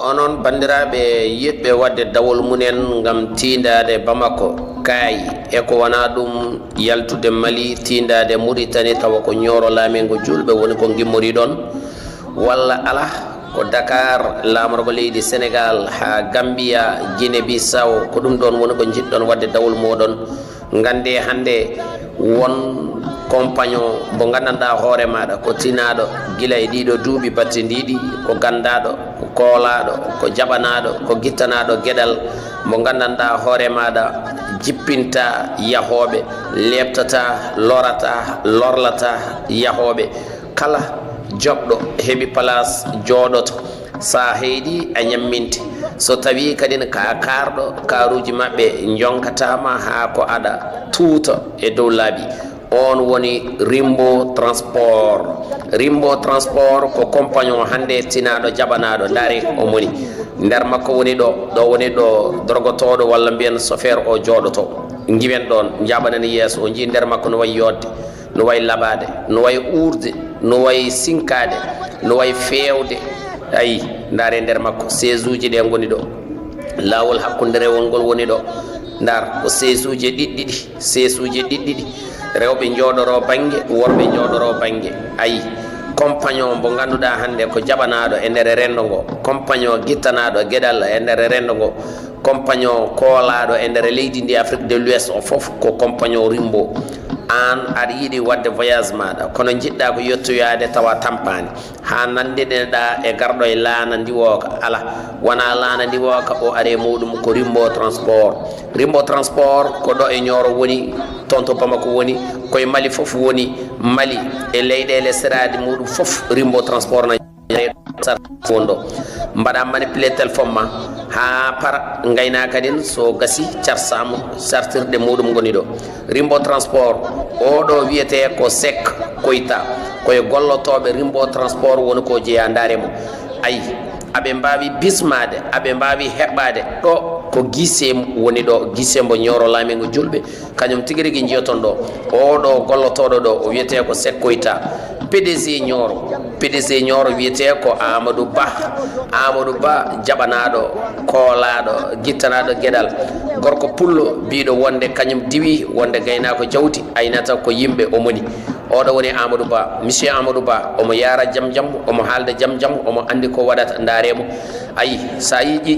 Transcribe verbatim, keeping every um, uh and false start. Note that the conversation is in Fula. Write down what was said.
Onon banndiraaɓe yiɗɓe waɗde dawol mumen ngam tiindaade Bamako, Kaay, e ko wonaa ɗum, yaltude Mali, tiindaade Muritani, tawa ko Ñooro Laamingo Juulɓe woni ko ngimmoriɗon, walla alaa, ko Dakar, laamorgo leydi Senegaal, haa Gambiya, Gine Bisaw, ko ɗum ɗoon woni ko njiɗɗon waɗde dawol mooɗon. Nganndee hannde won compagnon mbo nganndanɗaa hoore maaɗa ko tinaaɗo gila e ɗiiɗo duuɓi battindiiɗi, ko ganndaaɗo, ko koolaaɗo, ko jaɓanaaɗo, ko gittanaaɗo geɗal, mbo nganndanɗaa hoore maaɗa jippinta yahooɓe, leeptata, lorata, lorlata yahooɓe. Kala joɓɗo heɓi palaas jooɗoto. So a heyɗi a ñamminte. So tawii kadi ko a kaarɗo, kaaruuji maɓɓe njonkataama haa ko aɗa tuuta e dow laabi. Oon woni Rimbo Transport. Rimbo Transport ko compagnon hannde tinaaɗo jaɓanaaɗo. Ndaare o moni. Nder makko woni ɗo, ɗo woni ɗo dorgotooɗo walla mbiyen chauffeur o jooɗoto. Ngiwen ɗoon, njaɓanen yeeso, o njii nder makko no wayi yooɗde, no wayi laɓaade, no wayi uurde, no wayi sinkaade, no wayi feewde. Ayi, ndaare nder makko, seesuuji ɗe ngoni ɗo. Laawol hakkunderewol ngol woni ɗo. Ndar, ko seesuuji ɗiɗɗiɗi, seesuuji ɗiɗɗiɗi. Rewɓe njooɗoro bannge, worɓe njooɗoro bannge. Ayi, compagnon mbo ngannduɗaa hannde ko jaɓanaaɗo e nder renndo ngo, compagnon gittanaaɗo geɗal e nder renndo ngo, compagnon koolaaɗo e nder leydi ndi Afrique de l'Ouest o fof ko compagnon Rimbo. Aan aɗa yiɗi waɗde voyage maaɗa, kono njiɗɗaa ko yottoyaade tawa tampaani. Haa nanndinoɗaa e garɗo e laana ndiwooka, alaa, wonaa laana ndiwooka, o ari e muuɗum ko Rimbo Transport. Rimbo Transport ko ɗo e Ñooro woni, toon to Bamako woni, ko e Mali fof woni, Mali e leyɗeele seraaɗe muuɗum fof Rimbo Transport na fondo. Mbaɗa manipulé téléphone ma haa para, ngaynaaka din so gasi, carsaama, sartirɗe muuɗum ngoni ɗo. Rimbo Transport, oɗo wiyetee ko Sek Koyta, ko e gollotooɓe Rimbo Transport woni ko jeyaa, ndaare mo. Ayi, aɓe mbaawi bismaade, aɓe mbaawi heɓɓaade ɗo ko Gisem woni ɗo, Gisem mbo Ñooro Laamingo Juulɓe, kañum tigi rigi njiyoton ɗo. Oɗo gollotooɗo ɗo, o wiyetee ko Sek Koyta, P D G Ñooro. P D G Ñooro wiyetee ko Amadou Ba. Amadou Ba jaɓanaaɗo, koolaaɗo, gittanaaɗo geɗal. Gorko pullo biiɗo wonde kañum diwi, wonde gaynaako jawdi, aynata ko yimɓe o moni. Oɗo woni Amadou Ba. Monsieur Amadou Ba, omo yaara jam jam, omo haalda jam jam, omo anndi ko waɗata. Ndaare mo. Ayi, so a yiɗi